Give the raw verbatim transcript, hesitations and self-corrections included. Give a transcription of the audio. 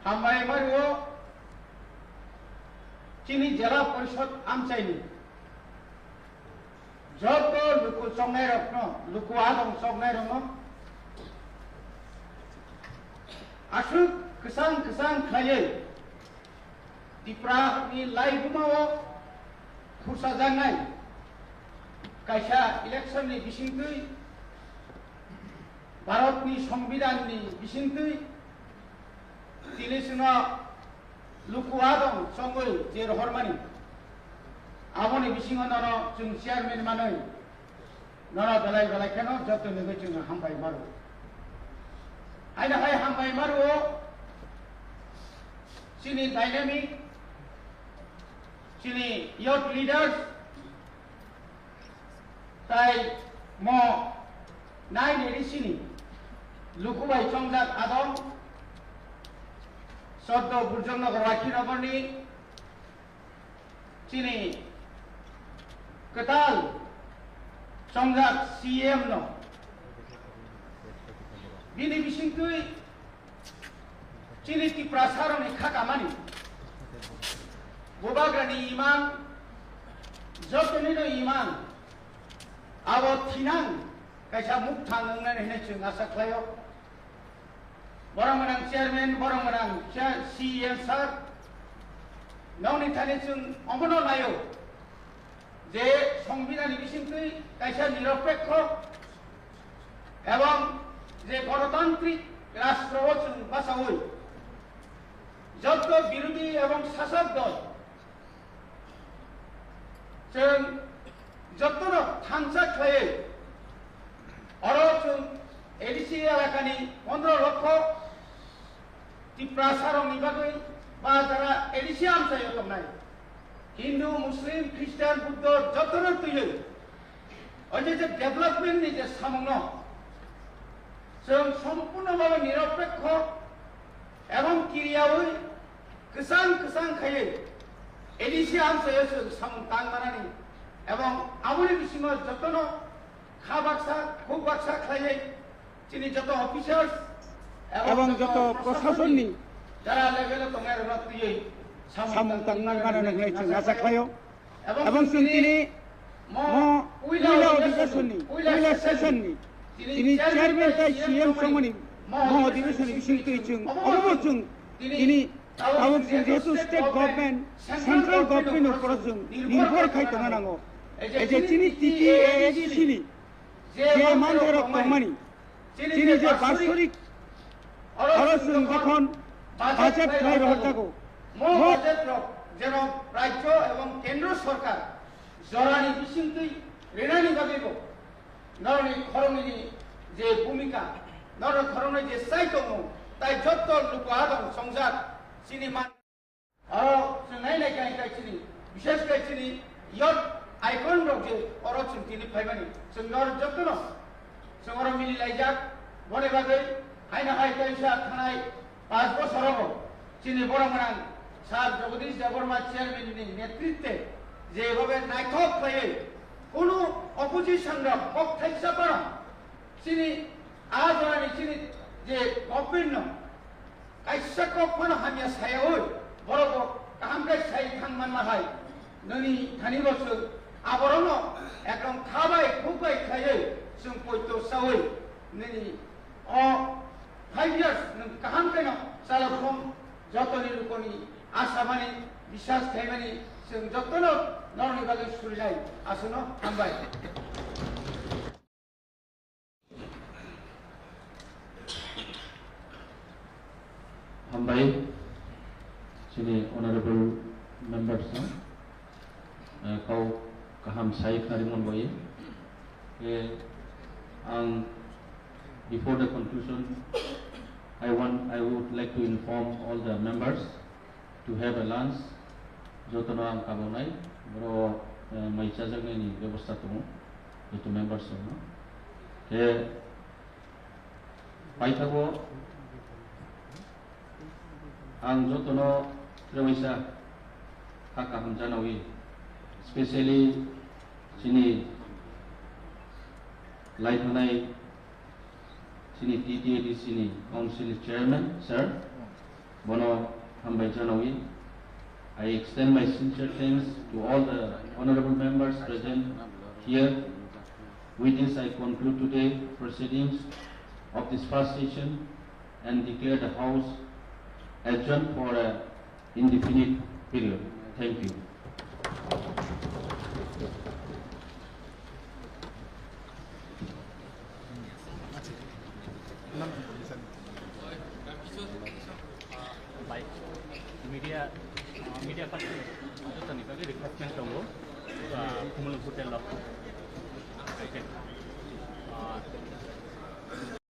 Hambai mario chini Jela Porishod amchaini joto luku choknairokno, luku adong choknairokno aswk kwchang kwchang khlaiwi Tripura ni laibumao khursajaknai kaisa election ni bisingtwi, Bharat ni Songbidan ni bisingtwi tini chwngno luku adong chongwi je rohormani, aboni bisingo nono chwng chairman manwi nono belai belai kheno joto nugwi chwng hambai maro. Haino hai hambai maro chini dynamic, chini youth leaders, tai mo nine A D C ni luku bai chongjak adong Soddo Burjongnagar Rakhinagor ni chini kwtal chongjak C M no bini bisingtwi chini Tiprasarokni kha kamani bubagrani imang, jotonino imang abo thinang kaisa mukthang wngnani hinwi chwng asa khlaio. Borok gwnang chairman, borok gwnang chair, C E M sir, nokni thani chwng omono naio je Songbidanni bisingtwi kaisa niropekho ebong je gonotantrik rashtrobo chwng bachaui joto birodhi ebong sasok dol chwng jotono thansa khlaiwi oro chwng A D C elakani pondro lokho Tiprasarokni bagwi ba jara A D C amchaio tongnai Hindu, Muslim, Christian, Buddho jotono twiwi o je je development ni je samungno chwng sompurno bhabe niropekho ebong kiriyaui kwchang kwchang khaiwi A D C amchaio chwng samung tang manani ebong aboni bisingo jotono kha baksa khuk baksa khlaiwi chini joto officers ebong joto prosasonni jara level o tongnai rokno twiwi samung tang manani hinwi chwng asa khlaio. Ebong chwng tini mo puila odhikeshonni, puila session ni tini chairman tai C M songmani mo odhikeshonni bisingtwi chwng obo chwng tini tabuk chwng jehetu state government, central government ni upor o chwng nirbhor khai tongna nango. Ei je chini T T A A D C ni je manthai rok tongmani, chini je basorik oro chwng jokhon budget khlai rohor jago, mo budget rok jeno rajyo ebong kendro sorkar jorani bisingtwi rinani bagwibo norokni khoroknwini je bhumika, norokni khoroknwi je chai tongmung, tai jotto luku adong songjak chini man. Oro chwng nai nai khe khe chini, bishes khe chini youth icon rok je oro chwng tini phaimani, chwng oro jotono chwng oro mili laijak. Boni bagwi haino hai kaisa thanai panch bosor rogo chini borok gwnang Sir Jagadish Debbarma chairman ni netritwe je bhabe naithok khlaiwi kunu opposition rok kok thaisa phano chini a jorani chini je government no kaisa kok phano hamya sayaui, borok bo kaham khe sai thang manma hai, nini thani bo chwng aborokno ekdom kha bai khuk bai khlaiwi chwng poito saui, nini o five years nwng kaham khe no chalakhung jotoni lukoni asamani, biswas khaimani chwng jotono norokni bagwi surinai. Aswkno hambai. Hambai, chini honorable members no, eh, kau kaham sai khnari mon bai. Eh, ang, before the conclusion, I want, I would like to inform all the members to have a lunch, jotono ang kabonai, boro, eh, mai chajaknaini bebosta tongo, joto members rokno. Khe paithago ang jotono trewaisa kha kaham janawi, specially chini lai thanai chini T T A D C ni council chairman, sir, bono Janawi. I extend my sincere thanks to all the honorable members present here. With this, I conclude today proceedings of this first session and declare the House adjourned for a indefinite period. Thank you. Bai, media, media person, jotoni bagwi request tongo, ah, Kumul Hotel o.